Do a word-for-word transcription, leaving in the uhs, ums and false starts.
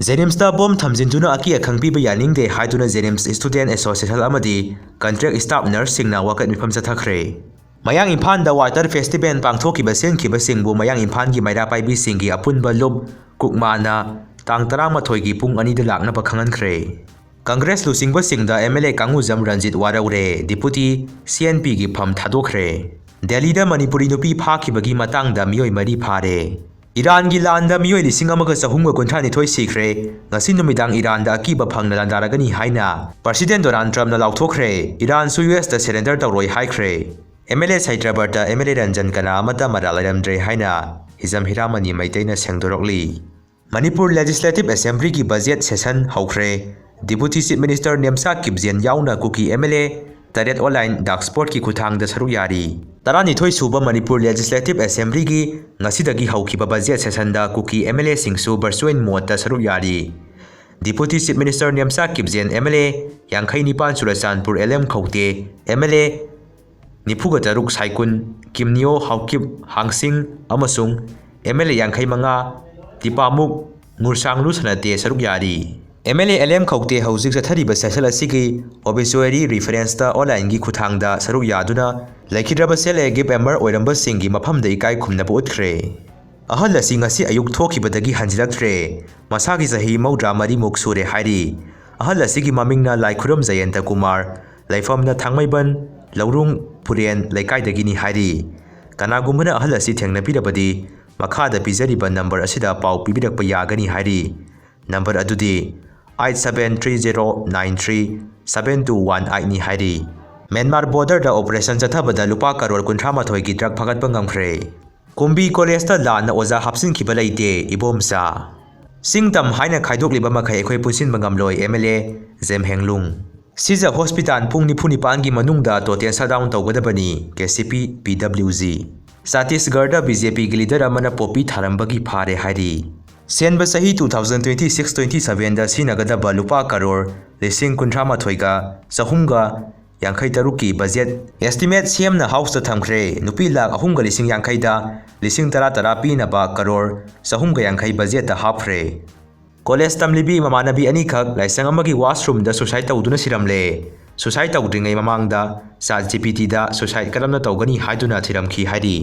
ꯖꯦꯅꯤꯝꯁꯇ ꯕꯣꯝ ꯊꯝꯖꯤꯟꯗꯨꯅ ꯑꯀꯤ ꯑꯈꯪ ꯄꯤꯕ ꯌꯥꯅꯤꯡꯗꯦ ꯍꯥꯏꯗꯨꯅ ꯖꯦꯅꯤꯝꯁ ꯁ꯭ꯇꯨꯗꯦꯟꯠ ꯑꯦꯁꯣꯁꯤꯌꯦꯁꯟ ꯑꯃꯗꯤ ꯀꯟꯇ꯭ꯔꯦꯛ ꯁ꯭ꯇꯥꯐ ꯅꯔꯁꯁꯤꯡꯅ ꯋꯥꯀꯠ ꯃꯤꯐꯝ ꯆꯠꯊꯈ꯭ꯔꯦ꯫ ꯃꯌꯥꯡ ꯏꯝꯐꯥꯜꯗ ꯋꯥꯇꯔ ꯐꯦꯁꯇꯤꯚꯦꯜ ꯄꯥꯡꯊꯣꯛꯈꯤꯕ ꯁꯤꯟꯈꯤꯕꯁꯤꯡꯕꯨ ꯃꯌꯥꯡ ꯏꯝꯐꯥꯜꯒꯤ ꯃꯩꯔꯥ ꯄꯥꯏꯕꯤꯁꯤꯡꯒꯤ ꯑꯄꯨꯟꯕ ꯂꯨꯞ ꯀꯨꯛꯃꯥꯅ ꯇꯥꯡ ꯇꯔꯥꯃꯥꯊꯣꯏꯒꯤ ꯄꯨꯡ ꯑꯅꯤꯗ ꯂꯥꯛꯅꯕ ꯈꯪꯍꯟꯈ꯭ꯔꯦ꯫ ꯀꯪꯒ꯭ꯔꯦꯁ ꯂꯨꯆꯤꯡꯕꯁꯤꯡꯗ M L A Kangujam Ranjit ꯋꯥꯔꯧꯔꯦ, ꯗꯤꯄꯨꯇꯤ ꯁꯤ ꯑꯦꯟ ꯄꯤꯒꯤ ꯐꯝ ꯊꯥꯗꯣꯛꯈ꯭ꯔꯦ꯫ ꯗꯦꯜꯂꯤꯗ ꯃꯅꯤꯄꯨꯔꯤ ꯅꯨꯄꯤ ꯐꯥꯈꯤꯕꯒꯤ ꯃꯇꯥꯡꯗ ꯃꯤꯑꯣꯏ ꯃꯔꯤ ꯐꯥꯔꯦ꯫ ꯏꯔꯥꯟꯒꯤ ꯂꯥꯟꯗ ꯃꯤꯑꯣꯏ ꯂꯤꯁꯤꯡ ꯑꯃꯒ ꯆꯍꯨꯝꯒ ꯀꯨꯟꯊ꯭ꯔꯥ ꯅꯤꯊꯣꯏ ꯁꯤꯈ꯭ꯔꯦ꯫ ꯉꯁꯤ ꯅꯨꯃꯤꯗꯥꯡ ꯏꯔꯥꯟꯗ ꯑꯀꯤꯕ ꯐꯪꯅ ꯂꯥꯟꯗꯥꯔꯒꯅꯤ ꯍꯥꯏꯅ ꯄ꯭ꯔꯁꯤꯗꯦꯟꯠ ꯗꯣꯅꯥꯜꯗ ꯇ꯭ꯔꯝꯞꯅ ꯂꯥꯎꯊꯣꯛꯈ꯭ꯔꯦ꯫ ꯏꯔꯥꯟꯁꯨ ꯌꯨ ꯑꯦꯁꯇ ꯁꯔꯦꯟꯗꯔ ꯇꯧꯔꯣꯏ ꯍꯥꯏꯈ꯭ꯔꯦ꯫ ꯑꯦꯝ ꯑꯦꯜ ꯑꯦ ꯁꯩꯇ꯭ꯔꯕꯔꯇ, ꯑꯦꯝ ꯑꯦꯜ ꯑꯦ ꯔꯟꯖꯟ ꯀꯅꯥ ꯑꯃꯠꯇ ꯃꯔꯥꯜ ꯂꯩꯔꯝꯗ꯭ꯔꯦ ꯍꯥꯏꯅ ꯍꯤꯖꯝ ꯍꯤꯔꯥꯃꯅꯤ ꯃꯩꯇꯩꯅ ꯁꯦꯡꯗꯣꯔꯛꯂꯤ꯫ ꯃꯅꯤꯄꯨꯔ ꯂꯦꯖꯤꯁꯂꯦꯇꯤꯚ ꯑꯦꯁꯦꯝꯕ꯭ꯂꯤꯒꯤ ꯕꯖꯦꯠ ꯁꯦꯁꯟ ꯍꯧꯈ꯭ꯔꯦ꯫ Deputy chief minister Nemcha Kipgen ꯌꯥꯎꯅ ꯀꯨꯀꯤ ꯑꯦꯝ ꯑꯦꯜ ꯑꯦ ꯇꯔꯦꯠ ꯑꯣꯟꯂꯥꯏꯟ ꯗꯥꯛ ꯁ꯭ꯄꯣꯔꯠꯀꯤ ꯈꯨꯠꯊꯥꯡꯗ ꯁꯔꯨꯛ ꯌꯥꯔꯤ꯫ ꯇꯔꯥꯅꯤꯊꯣꯏ ꯁꯨꯕ ꯃꯅꯤꯄꯨꯔ ꯂꯦꯖꯤꯁꯂꯦꯇꯤꯚ ꯑꯦꯁꯦꯝꯕ꯭ꯂꯤꯒꯤ ꯉꯁꯤꯗꯒꯤ ꯍꯧꯈꯤꯕ ꯕꯖꯦꯠ ꯁꯦꯁꯟꯗ ꯀꯨꯀꯤ ꯑꯦꯝ ꯑꯦꯜ ꯑꯦꯁꯤꯡꯁꯨ ꯚꯔꯆꯨꯋꯦꯜ ꯃꯣꯗꯇ ꯁꯔꯨꯛ ꯌꯥꯔꯤ꯫ Deputy chief minister Nemcha Kipgen M L A ꯌꯥꯡꯈꯩ ꯅꯤꯄꯥꯟ, Churachandpur L M Khaute M L A ꯅꯤꯐꯨꯒ ꯇꯔꯨꯛ, ꯁꯥꯏꯀꯨꯟ, ꯀꯤꯝꯅꯤꯌꯣ ꯍꯥꯎꯀꯤꯞ, ꯍꯥꯡꯁꯤꯡ ꯑꯃꯁꯨꯡ ꯑꯦꯝ ꯑꯦꯜ ꯑꯦ ꯌꯥꯡꯈꯩ ꯃꯉꯥ, ꯇꯤꯄꯥꯃꯨꯛ, ꯉꯨꯔꯁꯥꯡꯂꯨ ꯁꯅꯥꯇꯦ ꯁꯔꯨꯛ ꯌꯥꯔꯤ꯫ M L A L M Khaute ꯍꯧꯖꯤꯛ ꯆꯠꯊꯔꯤꯕ ꯁꯦꯁꯟ ꯑꯁꯤꯒꯤ ꯑꯣꯕꯤꯆꯨꯋꯦꯔꯤ ꯔꯤꯐꯔꯦꯟꯁꯇ ꯑꯣꯟꯂꯥꯏꯟꯒꯤ ꯈꯨꯠꯊꯥꯡꯗ ꯁꯔꯨꯛ ꯌꯥꯗꯨꯅ ꯂꯩꯈꯤꯗ꯭ꯔꯕ ꯁꯦꯜꯐ ꯍꯦꯜꯞ ꯒ꯭ꯔꯨꯞ ꯃꯦꯝꯕꯔ ꯑꯣꯏꯔꯝꯕꯁꯤꯡꯒꯤ ꯃꯐꯝꯗ ꯏꯀꯥꯏ ꯈꯨꯝꯅꯕ ꯎꯠꯈ꯭ꯔꯦ꯫ ꯑꯍꯜ ꯑꯁꯤ ꯉꯁꯤ ꯑꯌꯨꯛ ꯊꯣꯛꯈꯤꯕꯗꯒꯤ ꯍꯟꯖꯤꯜꯂꯛꯇ꯭ꯔꯦ꯫ ꯃꯁꯥꯒꯤ ꯆꯍꯤ ꯃꯧꯗ꯭ꯔꯥ ꯃꯔꯤꯃꯨꯛ ꯁꯨꯔꯦ ꯍꯥꯏꯔꯤ꯫ ꯑꯍꯜ ꯑꯁꯤꯒꯤ ꯃꯃꯤꯡꯅ ꯂꯥꯏꯈꯨꯔꯝ ꯖꯌꯟꯇ ꯀꯨꯃꯥꯔ, ꯂꯩꯐꯝꯅ ꯊꯥꯡꯃꯩꯕꯟ, ꯂꯧꯔꯨꯡ, ꯐꯨꯔꯦꯟ ꯂꯩꯀꯥꯏꯗꯒꯤꯅꯤ ꯍꯥꯏꯔꯤ꯫ ꯀꯅꯥꯒꯨꯝꯕꯅ ꯑꯍꯜ ꯑꯁꯤ ꯊꯦꯡꯅꯕꯤꯔꯕꯗꯤ ꯃꯈꯥꯗ ꯄꯤꯖꯔꯤꯕ ꯅꯝꯕꯔ ꯑꯁꯤꯗ ꯄꯥꯎ ꯄꯤꯕꯤꯔꯛꯄ ꯌꯥꯒꯅꯤ ꯍꯥꯏꯔꯤ꯫ ꯅꯝꯕꯔ ꯑꯗꯨꯗꯤ eight seven three zero nine three seven two one ꯑꯩꯠꯅꯤ ꯍꯥꯏꯔꯤ꯫ ꯃ꯭ꯌꯥꯟꯃꯥꯔ ꯕꯣꯔꯗꯔꯗ ꯑꯣꯄꯔꯦꯁꯟ ꯆꯠꯊꯕꯗ ꯂꯨꯄꯥ ꯀꯔꯣꯔ ꯀꯨꯟꯊ꯭ꯔꯥ ꯃꯥꯊꯣꯏꯒꯤ ꯗ꯭ꯔꯒ ꯐꯥꯒꯠꯄ ꯉꯝꯈ꯭ꯔꯦ꯫ ꯀꯨꯝꯕꯤ ꯀꯣꯂꯦꯖꯇ ꯂꯥꯟꯅ ꯑꯣꯖꯥ ꯍꯥꯞꯆꯤꯟꯈꯤꯕ ꯂꯩꯇꯦ, ꯏꯕꯣꯝꯆꯥ꯫ ꯆꯤꯡ ꯇꯝ ꯍꯥꯏꯅ ꯈꯥꯏꯗꯣꯛꯂꯤꯕ ꯃꯈꯩ ꯑꯩꯈꯣꯏ ꯄꯨꯟꯁꯤꯟꯕ ꯉꯝꯂꯣꯏ, ꯑꯦꯝ ꯑꯦꯜ ꯑꯦ ꯖꯦꯝ ꯍꯦꯡꯂꯨꯡ꯫ ꯁꯤꯖ ꯍꯣꯁꯄꯤꯇꯥꯜ ꯄꯨꯡ ꯅꯤꯐꯨ ꯅꯤꯄꯥꯟꯒꯤ ꯃꯅꯨꯡꯗ ꯇꯣꯇꯦꯜ ꯁꯠꯗꯥꯎꯟ ꯇꯧꯒꯗꯕꯅꯤ, K C P, P W G. ꯆꯇꯤꯁꯒꯔꯗ ꯕꯤ ꯖꯦ ꯄꯤꯒꯤ ꯂꯤꯗꯔ ꯑꯃꯅ ꯄꯣꯄꯤ ꯊꯥꯔꯝꯕꯒꯤ ꯐꯥꯔꯦ ꯍꯥꯏꯔꯤ꯫ ꯁꯦꯟꯕ ꯆꯍꯤ two thousand twenty six twenty ꯁꯚꯦꯟꯗ ꯁꯤꯖꯤꯟꯅꯒꯗꯕ ꯂꯨꯄꯥ ꯀꯔꯣꯔ ꯂꯤꯁꯤꯡ ꯀꯨꯟꯊ꯭ꯔꯥ ꯃꯥꯊꯣꯏꯒ ꯆꯍꯨꯝꯒ ꯌꯥꯡꯈꯩ ꯇꯔꯨꯛꯀꯤ ꯕꯖꯦꯠ ꯑꯦꯁꯇꯤꯃꯦꯠ ꯁꯦꯝꯅ ꯍꯥꯎꯁꯇ ꯊꯝꯈ꯭ꯔꯦ꯫ ꯅꯨꯄꯤ ꯂꯥꯈ ꯑꯍꯨꯝꯒ ꯂꯤꯁꯤꯡ ꯌꯥꯡꯈꯩꯗ ꯂꯤꯁꯤꯡ ꯇꯔꯥ ꯇꯔꯥ ꯄꯤꯅꯕ ꯀꯔꯣꯔ ꯆꯍꯨꯝꯒ ꯌꯥꯡꯈꯩ ꯕꯖꯦꯠꯇ ꯍꯥꯞꯈ꯭ꯔꯦ꯫ ꯀꯣꯂꯦꯖ ꯇꯝꯂꯤꯕꯤ ꯃꯃꯥꯟꯅꯕꯤ ꯑꯅꯤꯈꯛ ꯂꯥꯏꯁꯪ ꯑꯃꯒꯤ ꯋꯥꯁꯔꯨꯝꯗ suicide ꯇꯧꯗꯨꯅ ꯁꯤꯔꯝꯂꯦ꯫ Suicide ꯇꯧꯗ꯭ꯔꯤꯉꯩ ꯃꯃꯥꯡꯗ ChatGPTꯗ suicide ꯀꯔꯝꯅ ꯇꯧꯒꯅꯤ ꯍꯥꯏꯗꯨꯅ ꯊꯤꯔꯝꯈꯤ ꯍꯥꯏꯔꯤ꯫